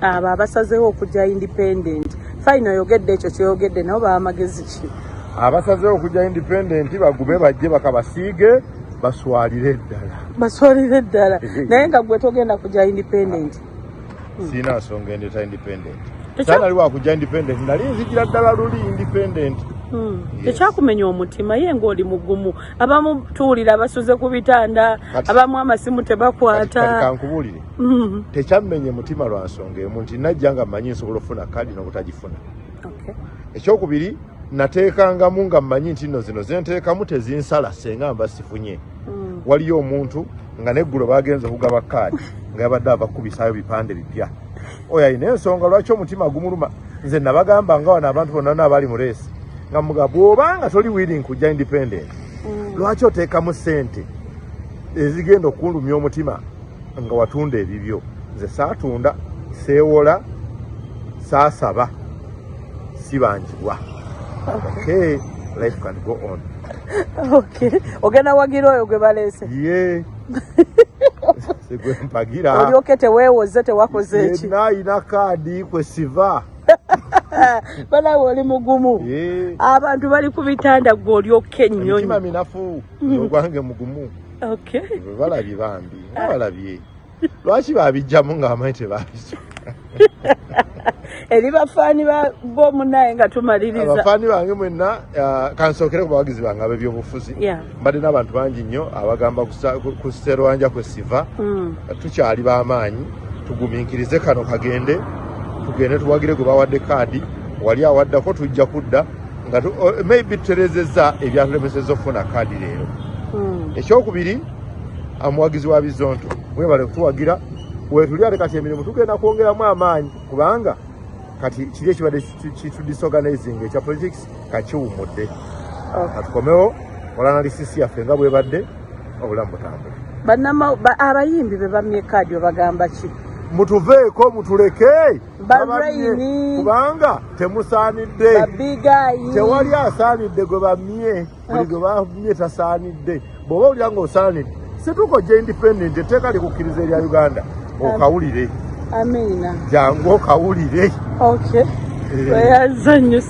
Abo abasazeewo okujja independent, fine, oyogedde ekyo kyoyogedde, nabo baba magezi ki? Abasazeewo okujja independent bagube, bajje bakabasiige, baswalire ddala. Baswalire ddala. Naye nga gwe togenda kujja independent? Siina nsonga endeeta independent. Saanali wakujja independent, nali nzigira ddala luli independent. Tekyakumenya omutima ye ng'oli mugumu? Abamu tuwulira basuze ku bitanda, abamu amasimu tebakwata. Kankubuulire, tekyammenye mutima lwa nsonga emu nti najja nga mmanyi nsobola okufuna kaadi n'obutagifuna. Ekyokubiri, nateekangamu nga mmanyi nti nno zino zenteekamu tezinsala senga mba sifunye. Waliyo omuntu nga neggulo bagenze okugaba kaadi nga yabadde ava kukubisaayo bipande bipya. Oyo alina ensonga lwaki omutima gumuluma. Nze nabagamba nga wano abantu bonna abaali mu race nga muga, bw'obanga toli willing kujja independent, lwaki oteekamu ssente ezigenda okulumya omutima nga watunda ebibyo? Nze saatunda, seewola, saasaba, sibanjibwa. Okay, life can go on. Okay, ogenda wagira oyo gwe baleese? Ye sigwe mpagira. Olyoke teweewoze, tewakoze eki? Yenna ayina kaadi kwe siva. Balawe oli mugumu. Abantu bali ku bitanda, gwe olyoka ennyonyi. Emitima minafu, ogwange mugumu. Bwe balabye bambi nga balabye lwaki babijjamu nga bamanyi tebabijja. Eri bafaani bomunaye nga tumaliriza. Abafaani bange mwenna, kansookere ku bawagizi bange ab'ebyobufuzi. Mbadde n'abantu bangi nnyo abagamba ku Sserwanja kwe siva. Tukyali b'amaanyi, tugumiikirize kano kagende, tugende tuwagire gwe bawadde kaadi. Wali awaddako tujja kudda nga maybe tuterezezza ebyatulemesezza okufuna kaadi leero. Ekyokubiri, omuwagizi wa Bizonto, webale kutuwagira wetuli. Ate kati emirimu tugenda kwongeramu amaanyi kubanga kati kiri ekibadde kitudisorganizing ekya politics kakiwumudde. Katukomewo kola analysis yaffe nga bwebadde, obulamu butambule. Abayimbi be bamye kaadi obagamba ki? Mutuveeko, mutuleke. Ba Babamye, Raini. Kubanga temusaanidde. Babigayi. Tewali asaanidde gwe bamye. Buli gwe bamye tasaanidde. Bw'oba owulira ng'osaanidde, situka ojja independent. Etteeka likukkiriza erya Uganda, okawulire. Amiina. Jangu okawulire. Okay. Weyanza nnyo.